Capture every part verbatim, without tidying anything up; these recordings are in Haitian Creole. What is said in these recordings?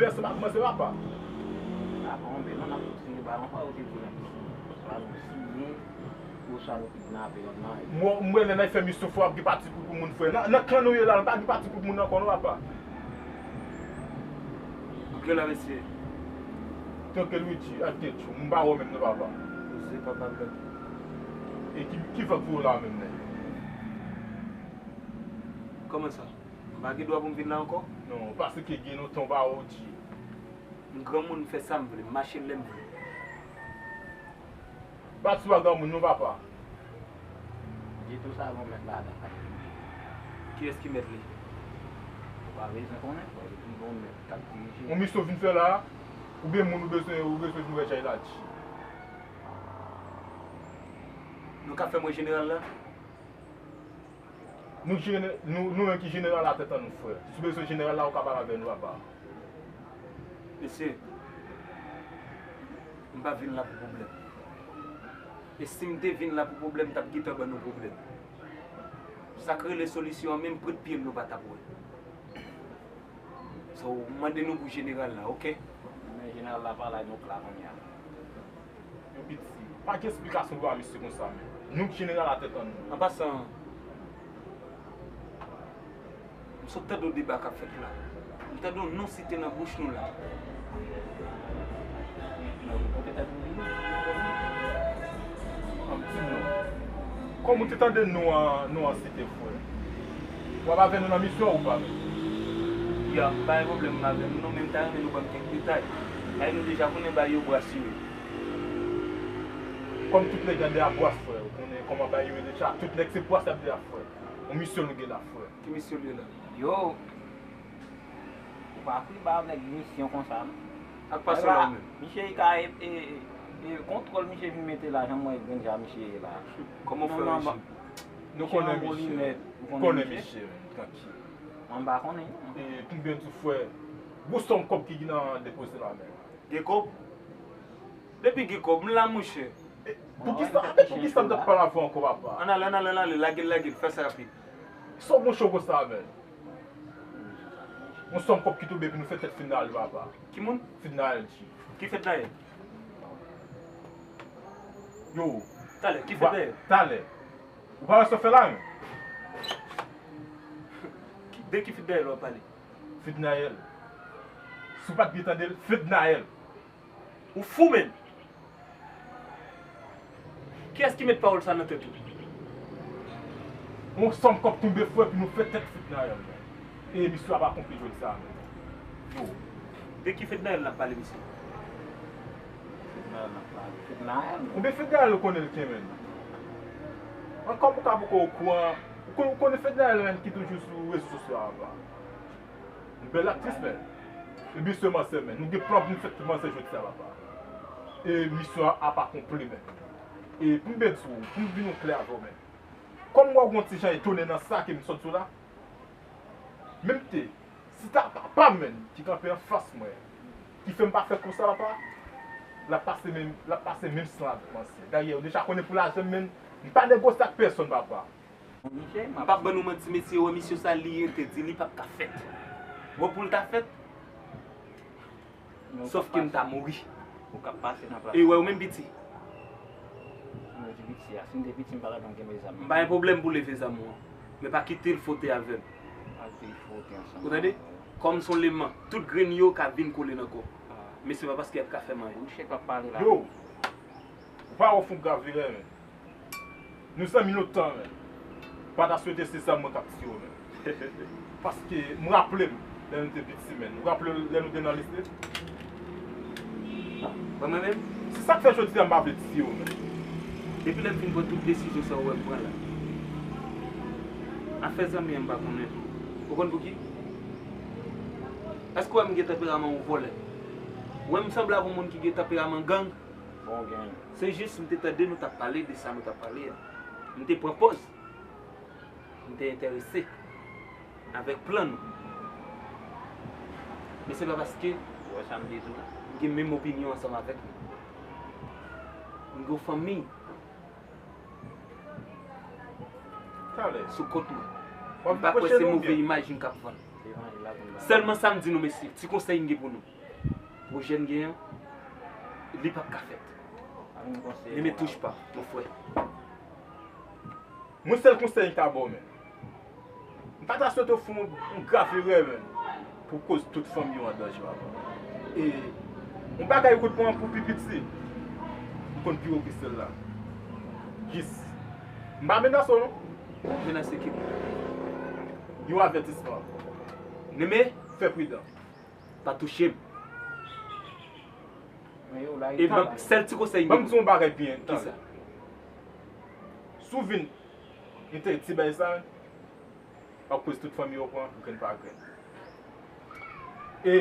Pèsonn ap kòmanse papa. Papa, on bèl, non, n ap kontinye ba yon fwa ou te di nan piscine. Swa nou siye, oswa nou kidnape yon nan. Mwen, mwen, lè n ap fè misyon fò ap gen pati pou, pou moun frè. Nan, nan kan nou ye la, nou pa gen pati pou moun ankò non papa. Antre la, mesye. Tanke Luigi, attention, m pa wè menm non papa. Se papa blan. E ki, ki vant ou la menm, nèg? Kòman sa? M pa gen dwa pou m vin la ankò? Non, paske gen lontan w pa wè Oji. M granmoun, m fè sa m vle, m mache lè m vle. Bat sou a granmoun non papa. Di tou sa gon mèt ladan. Kiyès ki mèt li? Ou pa bezwen konnen, fò li vin gon mèt k ap dirije. Yon misyon vin fè la, oubyen moun ou bezwen, ou bezwen vin wè Jay Ladji? Nou ka fè m wè jeneral la? Nou jene-, nou, nou menm ki jeneral la tèt an nou, frè. Si w bezwen jeneral la, ou ka pale avè nou, papa. Mesye, m pa vin la pou pwoblèm. E si m te vin la pou pwoblèm, m t ap gentan ban nou pwoblèm. Sa k rele solisyon an, menm pwent pye m nou pa t ap wè. So, m mande nou pou jeneral la, oke? Men jeneral la pa la, nou k la kounye a. Yo piti. Pa gen esplikasyon pou ba misye konsa, men. Nou k jeneral la tèt an nou. An pasan, m sot tande yon deba k ap fèt la. M tande yon non site nan bouch nou la. An ti non. Kòman w te tande non an, non an site, frè? W ap avè nou nan misyon ou pa menm? Ya, m pa gen pwoblèm avè nou non, men m ta renmen nou ban m kèk detay. Ay nou deja konnen bay yo bwa sire. Kòm tout nèg anndan a bwas, frè, ou konnen kòman bay yo ye deja, tout nèg se bwas y ap de a, frè. Yon misyon nou gen la, frè. Ki misyon nou gen la? Yo! Ou pa kwi ba nèg misyon konsa, non. Ak pa sou la menm. Misye ka e, e, e, e kontwòl misye vin mete la, jan m wè grenn jan misye ye la. Kòman w fè rejim? Nou konnen misye. Nou konnen misye, men, trankil. Mwen m pa konnen. E, pou m byen di w, frè, gwo sòm kòb ki gen nan depoze la, men. Gen kòb? Depi gen kòb, m la, monchè. E, poukisa, poukisa m t ap pale avè w ankò, papa? Ann ale, ann ale, ann ale, lage l, lage l, fè sa rapid. Sa w monchè konsa, men? Yon sòm kòb ki tonbe epi nou fè tèt Fednaelle, papa. Ki moun? Fednaelle, G. Ki Fednaelle? Yo. Talè, ki Fednaelle? Talè. Ou pa wè sa w fè la, men? Ki, de ki Fednaelle w ap pale? Fednaelle. Si w pa t byen tande l, Fednaelle. Ou fou, menn! Kiyès ki met pawòl sa nan tèt ou? Yon sòm kòb tonbe, frè, pou nou fè tèt Fednaelle, men. E misyon ap akonpli jodi sa a, men. Yo. De ki Fednaelle n ap pale, mesye? Fednaelle n ap pale. Fednaelle, men. Konbyen Fednaelle ou konnen l gen, menn? Ankò ou ka poko okouran. Ou kon-, ou konnen Fednaelle, menn, ki toujou sou rezo sosyo a, papa. Yon bèl aktris, men. E misyon manzè, men. Nou gen plan pou nou fè tout manzè jodi a, papa. E misyon an ap akonpli, men. E pou m byen di w, pou m vin klè avè w, men. Kòm m wè w gon ti jan etone nan sa ke m sot di w la, menm te, si ta papa m, men, ki kanpe anfas mwen, ki fè m pa fè konsa, papa, l ap pase menm, l ap pase menm san avèk manzè. Dayè, ou deja konnen pou lajan m, men, m pa negosye ak pèsonn, papa. M p ap ban nou manti, mesye, wè misyon sa li entèdi, li p ap ka fèt. Wè pou l ta fèt, sòf ke m ta mouri. Ou k ap pase nan plas. E wè ou menm piti. Mwen di piti a, si m te piti, m pa t ap janm kenbe zam nan. M pa gen pwoblèm pou leve zam ou an. Men pa kite l fwote avè m. Pa kite l fwote ansanm. Ou tande? Kòm s on leman, tout grenn yo ka vin kole nan kò w. Men se pa paske y ap ka fè m anyen. Misye p ap pale la. Yo! Ou pa wè w fè yon grav erè, men. Nou zanmi lontan, men. Pa ta swete se zam mwen k ap tiye w, men. Paske m raple m lè nou te piti, men. Ou raple w lè nou te nan lise? Mwen, mwen menm? Se sa k fè jodi a m pa vle tiye w, men. Depi lè m fin pran tout desizyon sa ou wè m pran la. Afè zanmi an m pa konnen. Ou konn pouki? Èske w wè m gen tanperaman yon vòlè? Ou wè m sanble ak yon moun ki gen tanperaman gang? Bon, gen. Se jis m te tande nou t ap pale de sa nou t ap pale a. M te pran pòz. M te enterese avèk plan nou. Men se pa paske, ou wè sa m di tou la, m gen menm opinyon ansanm avèk nou. M gen yon fanmi sou kont mwen. M pa kwè se move imaj m k ap vann. Sèlman sa m di nou, mesye, ti konsèy m gen pou nou. Pwojè n gen an, li p ap ka fèt. Ne me touche pas, mon frère. Mwen, sèl konsèy m ka ba w, men. M pa ta swete w fè yon, yon grav erè, men, pou koz tout fanmi w an danje, papa. E yon bagay ou konn pran pou pi piti, ou konn pi wo ke sèl la. Jis, m pa menase w, non. Menase ki? Yon avètisman. Neme, fè pridan. Pa touche m. E ban m sèl ti konsèy m gen. Ban m di yon bagay byen. Kisa? Si w vin entèdi ti bagay sa, w ap koz tout fanmi w pran grenn pa grenn. E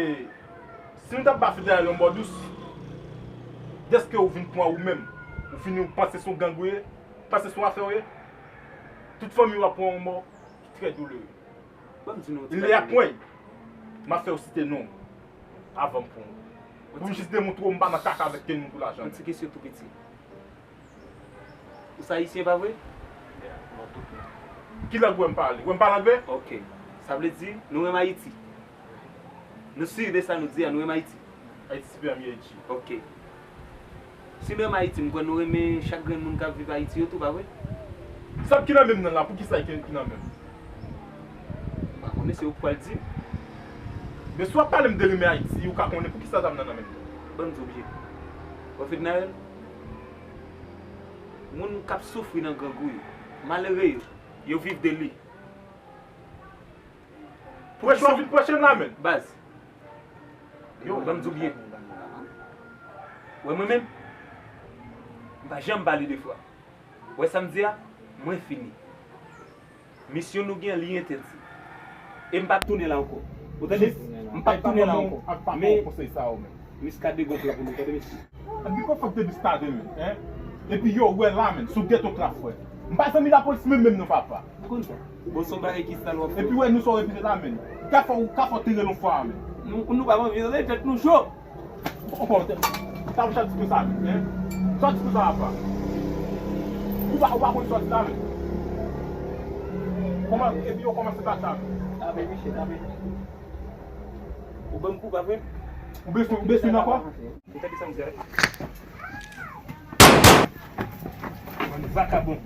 si nou t ap ba Fidel yon bò dous, dèske ou vin pran ou menm, ou fini ou panse se yon gang ou ye, panse se yon afè ou ye, tout fanmi w ap pran yon mò ki trè doulere. Ban m di nou yon ti bagay. Lè y ap pran, m ap fè w site non avan m pran w. Pou m jis demontre w m pa nan kaka avèk kenn moun pou lajan. Yon ti kesyon tou piti. Ou se ayisyen, pa vre? Ki lang w wè m pale? W wè m pale angle? Ok. Sa vle di, nou renmen Ayiti. Nou si de sa nou di a, nou renmen Ayiti. Ayiti se peyi an, mi Ayiti. Ok. Si nou renmen Ayiti, m kwè nou renmen chak grenn moun k ap viv Ayiti yo tou, pa vre? Sa ki nan men m nan la, poukisa ki, ki nan men m? M pa konnen, se ou k pral di m. Men si w ap pale m de renmen Ayiti, ou ka konnen poukisa zam nan nan men m. Ban m di w byen. Wè Fednaelle, moun k ap soufri nan grangou yo, malere yo, yo viv de li. Prèch w ap vin prèche m la, men. Baz. Yo, ban m di w byen. Wè mwen menm, m pa janm pale de fwa. Wè sa m di a, mwen fini. Misyon nou gen an, li entèdi. E m p ap tounen la ankò. Ou tande? M p ap tounen la ankò. Men, Miskaden gon plan pou nou, tande mesye. Epi konfòm te biskade, men, en? Epi yo wè la, men, sou gèto trap, frè. M pa zanmi lapolis menm, menm non, papa. M konn sa. Bon, se yon bagay ki sal w ap fè. Epi wè, nou sa w repete la, men. Ka fè w, ka fè w tere lon fwa, men. Nou, nou pa anvi tande, tèt nou cho. Ou konn, sa w chak ti kou sa, men, en? Sa w ti kou sa, papa. Ou pa, ou pa konn sòti la, men. Kòman, epi yo kòmanse bat la, men. Tape, mesye, tape. Ou ban m kou, pa vre? Ou bezwen, ou bezwen ankò? Ou tande sa m di a? Bann vakabon.